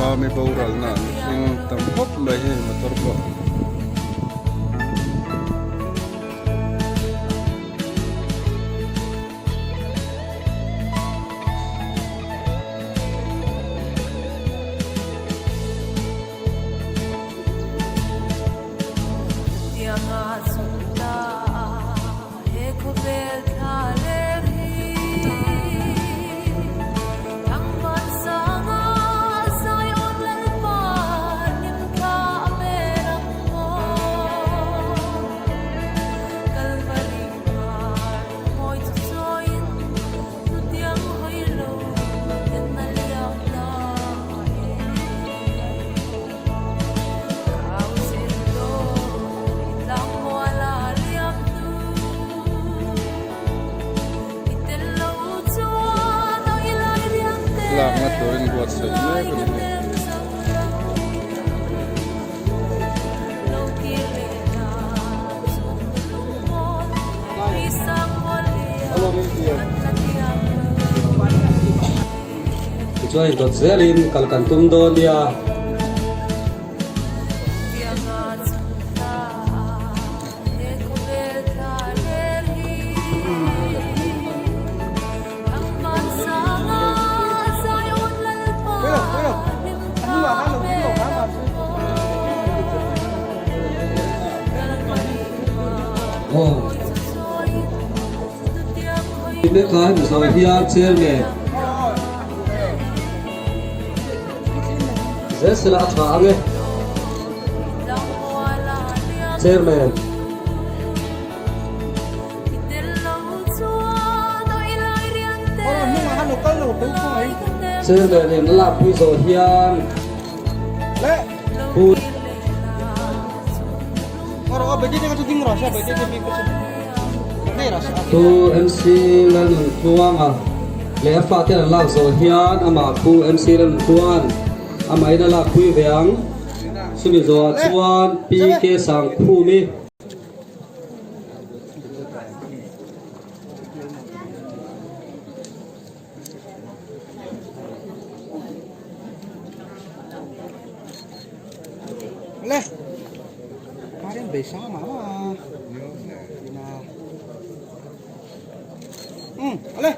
Mami boralna mihring tam khawp mai hei motor pawh. Lakna turin buatsaih mek a ni. Tichuan indawt zelin kal kan tum dawn nia. Kha hemi zawh hian chairman zel sela a tha ang e chairman. Chairman in a lakpui zawh hian Pu. Pu MC Lalnuntluanga leh a fate an lak zawh hian amah Pu MC Lalnuntluanga'n amahin a lakpui ve ang. Chumi zawhah chuan PK Sangkhumi. Le. Karen bei sang mah mah a. Ina. Um, ale.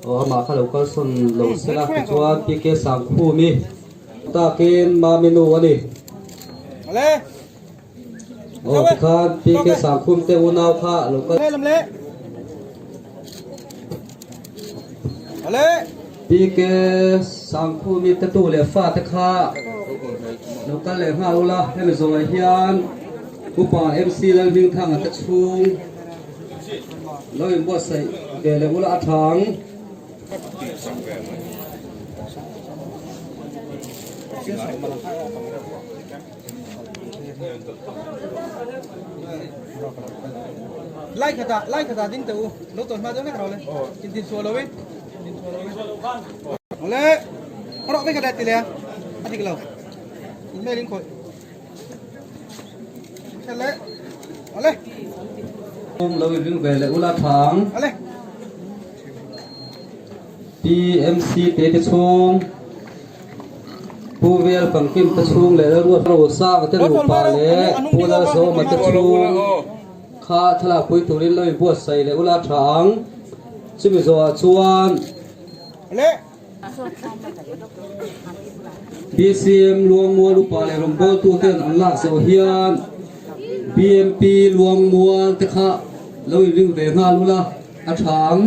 Aw amah kha lo kal sawn lo sela tichuan PK Sangkhumi takin Mami nu a ni. Ale. Aw tikhan PK Sangkhum te unau kha lo kal. Le lam le. Ale. PK Sangkhumi te tu leh fa te kha lo kal leh nghal ula hemi zawhah hian Upa MC Lalhmingthanga te chhung Lo inbuatsaih ve leh ula a tha ang. Lai khata lai khata ding teh u lo tawn hma deuh hlek ro le in tin chhuah lo in tin chhuah lo in le rawh vek a let ti le a dik lo in mail in khawih Lo i ring ve leh ula thang. PMC te te chhung Pu Vel Kangkim te chhung leh Lalruat Rosanga te nupa leh Pu Lalzawma te chhung kha thlalak pui turin lo i buatsaih leh ula thang. Chumi zawhah chuan BCM Luangmual upa leh rawngbawltu ten an lak zawh hian BMP Luangmual te kha lo inring ve nghal ula a tha ang.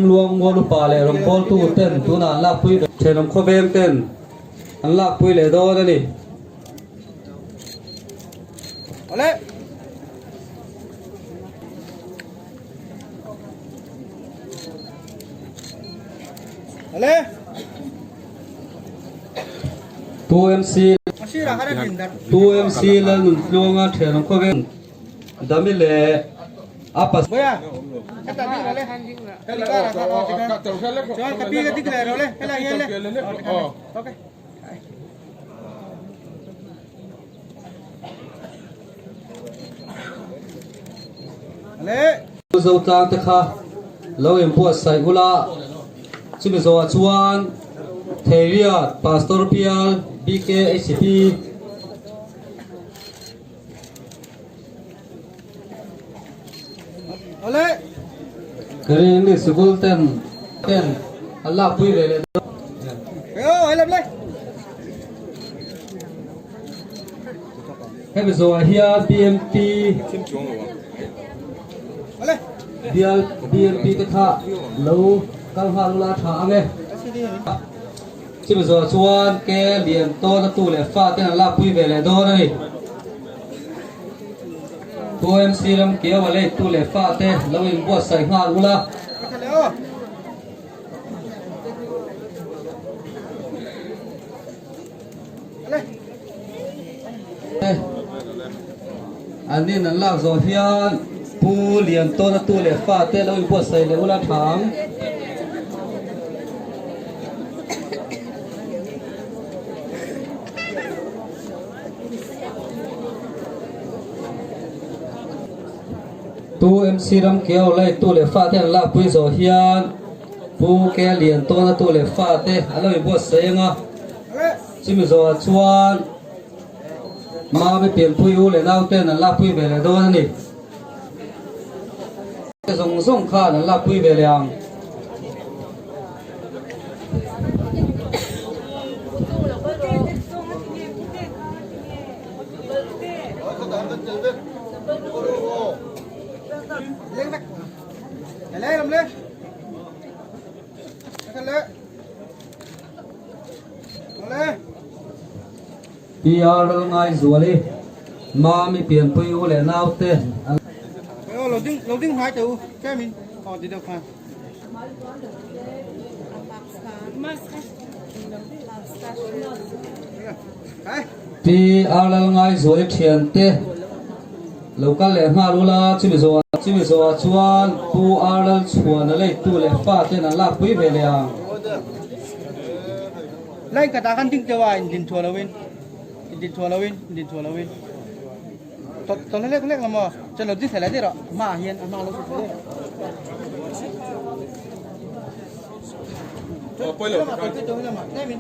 Luangmual upa leh rawngbawltu ten tunah an lakpui ve thenawm khawveng ten. An lakpui leh dawn a ni. Awle. Awle. Pu MC Pu MC Lalnuntluanga thianawm khawvel Dami leh a pasal. Zotlang te kha lo inbuatsaih ula, chumi zawhah chuan Theiriat Pastor Bial BKHP. Kari English sikul ten ten an lakpui ve leh dawn. Hemi zawhah hian BMP bial BMP te kha lo kal nghal ula a tha ang e. Chumi zawhah chuan ke lian tawn a tu leh fa ten an lakpui ve leh dawn a ni. Pu MC ram keu a lei tu leh fa te lo inbuatsaih nghal ula. An nin an lak zawh hian Pu Lian tawn a tu leh fa te lo inbuatsaih leh ula tha ang. Pu MC ram keu lei tu leh fa te an lakpui zawh hian Pu Ke Lian tawn a tu leh fa te an lo inbuatsaih ang a. Chumi zawhah chuan Mami pianpui u leh nauten an lakpui ve leh dawn a ni. Te zawng zawng khan an lakpui ve leh ang. PR Lalngaizuali, Mami pianpui u leh naute an. PR Lalngaizuali thiante lo kal leh nghal ula, chumi zawhah chumi zawhah chuan Pu R Lalchhuana leitu leh faten an lakpui ve leh ang. Line khatah khan ding deuh a in din chhuah loin in din chhuah loin in din chhuah loin. Tawlh hlek hlek la maw? Chuan lo ding thei la daih rawh. A hmaah hian a hma lo thei daih rawh. Lamah tawlh tawlh lamah tlemin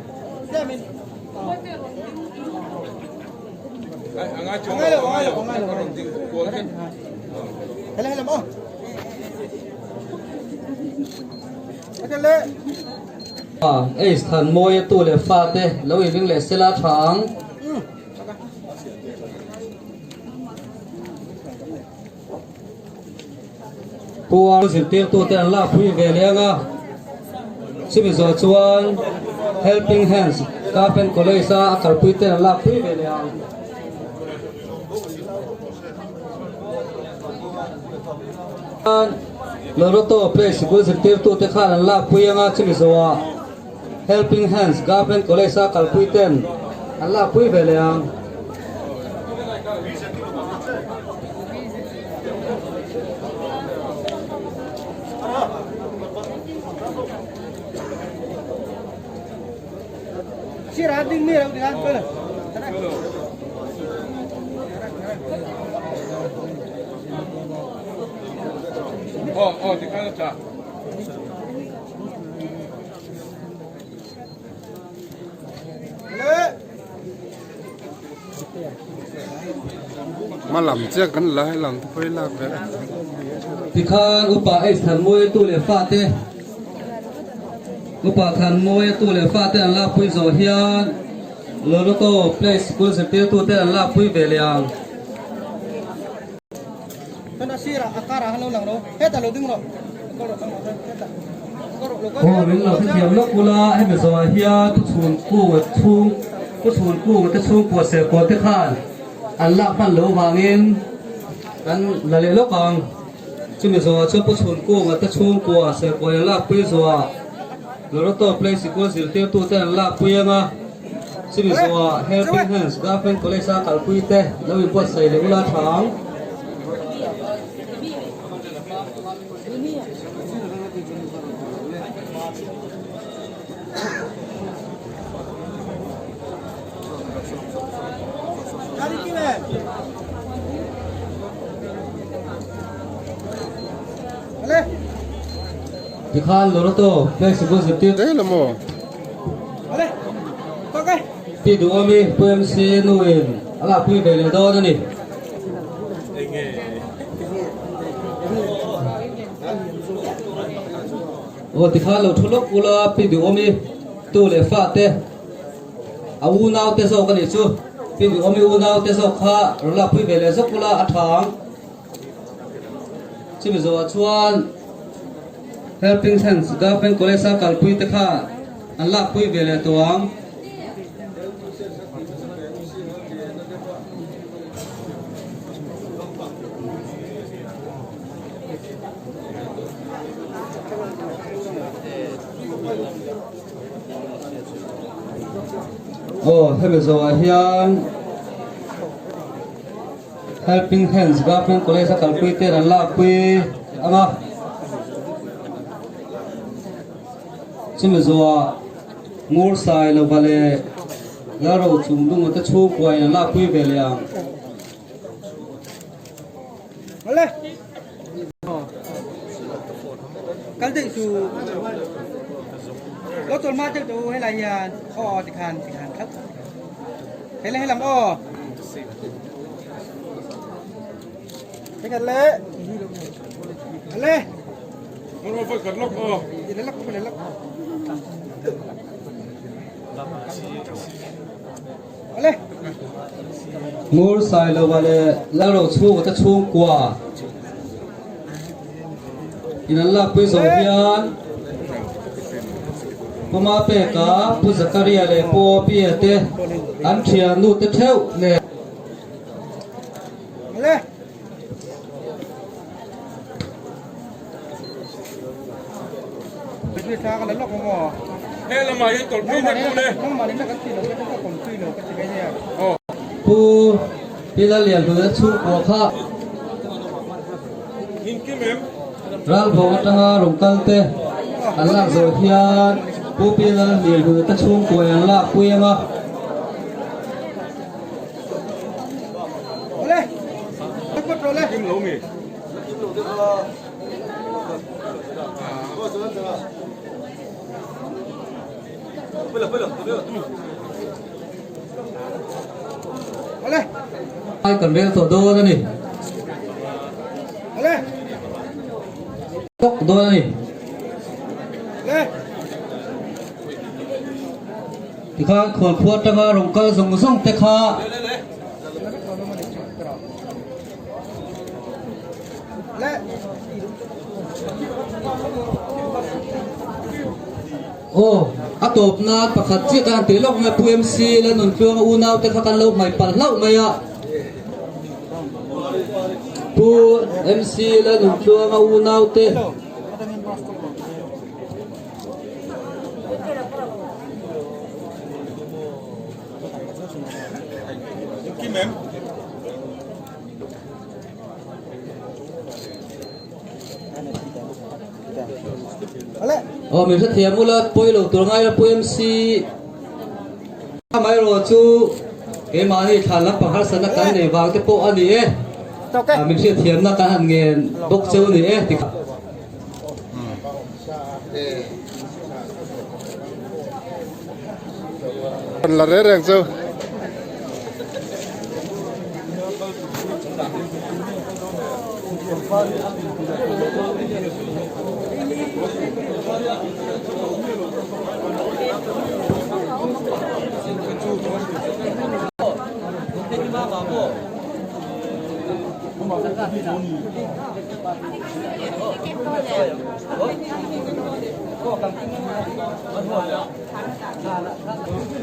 tlemin. A ngai lo a ngai lo a ngai lo. Helai helam aw. Ace Thanmawia tu leh fate lo inring leh sela tha ang. Puar zirtirtute an lakpui ve leh ang a, chumi zawh chuan Helping Hands Carpen College a a kalpui ten an lakpui ve leh ang. Loreto Place sikul zirtirtute khan an lakpui ang a, chumi zawhah Helping Hands Government College a kalpui ten an lakpui ve leh ang. Hma lam chiah kan la he lam te pawh hi lak ve a. Tikhan upa H Thanmawia tu leh fate Upa Thanmawia tu leh fate an lakpui zawh hian Loreto Place School zirtirtute an lakpui ve leh ang. Aw min lo hrethiam lawk ula hemi zawhah hian pu chhun kunga chhung pu chhun kunga te chhungkua serkawn te khan an lak hman loh vangin kan la leh lawk ang chumi zawhah chuan pu chhun kunga te chhungkua serkawn an lakpui zawhah Loreto Play Sikul zirtirtu te an lakpui anga chumi zawhah Helping Hands Government College a kalpui te lo inbuatsaih leh ula tha ang. Tikhan Loreto Play Sikul zirtir Zel a maw? Pi Duhawmi Pu MC nuin a lakpui ve leh dawn a ni. Aw tikhan lo thu lawk ula Pi Duhawmi tu leh fa te a unau te zawk a nih chu Pi Duhawmi unau te zawk kha rawn lakpui ve leh zawk ula a tha ang. Chumi zawhah chuan Helping Hands Government College a kalpui te kha an lakpui ve leh tawh ang. Aw hemi zawhah hian Helping Hands Government College a kalpui ten an lakpui ang a. Chumi zawhah Ngursai lova leh Lalro Chungdunga te chhungkuain an lakpui ve leh ang. Kal deuh chu lo chawl hma deuh tawh u helai hian aw tikhan tikhan thlap helai helam aw Tengah le le Ngur Sailova leh Lalrochhunga te chhungkua in an lakpui zawh hian Pu Mapeka, Pu Zakaria leh Pu Opia te an thiannu te theuh nen. Pu Pilalianhluna chhungkua kha ralvawng atanga rawn kal te an lak zawh hian Pu Pilalianhluna te chhungkua in an lakpui ang a. Ai kan rel tawh dawn a ni. Tawk dawn a ni. Tikhan khualkhua atanga rawn kal zawng zawng te kha. Aw, a tawp nan pakhat chiah ka han tih lawk mai a, Pu MC Lalnuntluanga unau te kha kan lo hmaih palh hlauh mai a. Pu MC Lalnuntluanga unau te. Aw min hrethiam ula pawi lo tur ngai la Pu MC amaherawh chu keimahni thlan lampang harsatna kan nei vang te pawh a ni e min hriatthiamna kan han ngen bawk cheu a ni e ti La reng reng chu.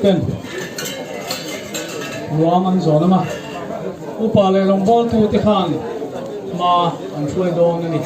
Ten ruang an zawn awm a, upa leh rawngbawltu te khan hma an hruai dawn a ni.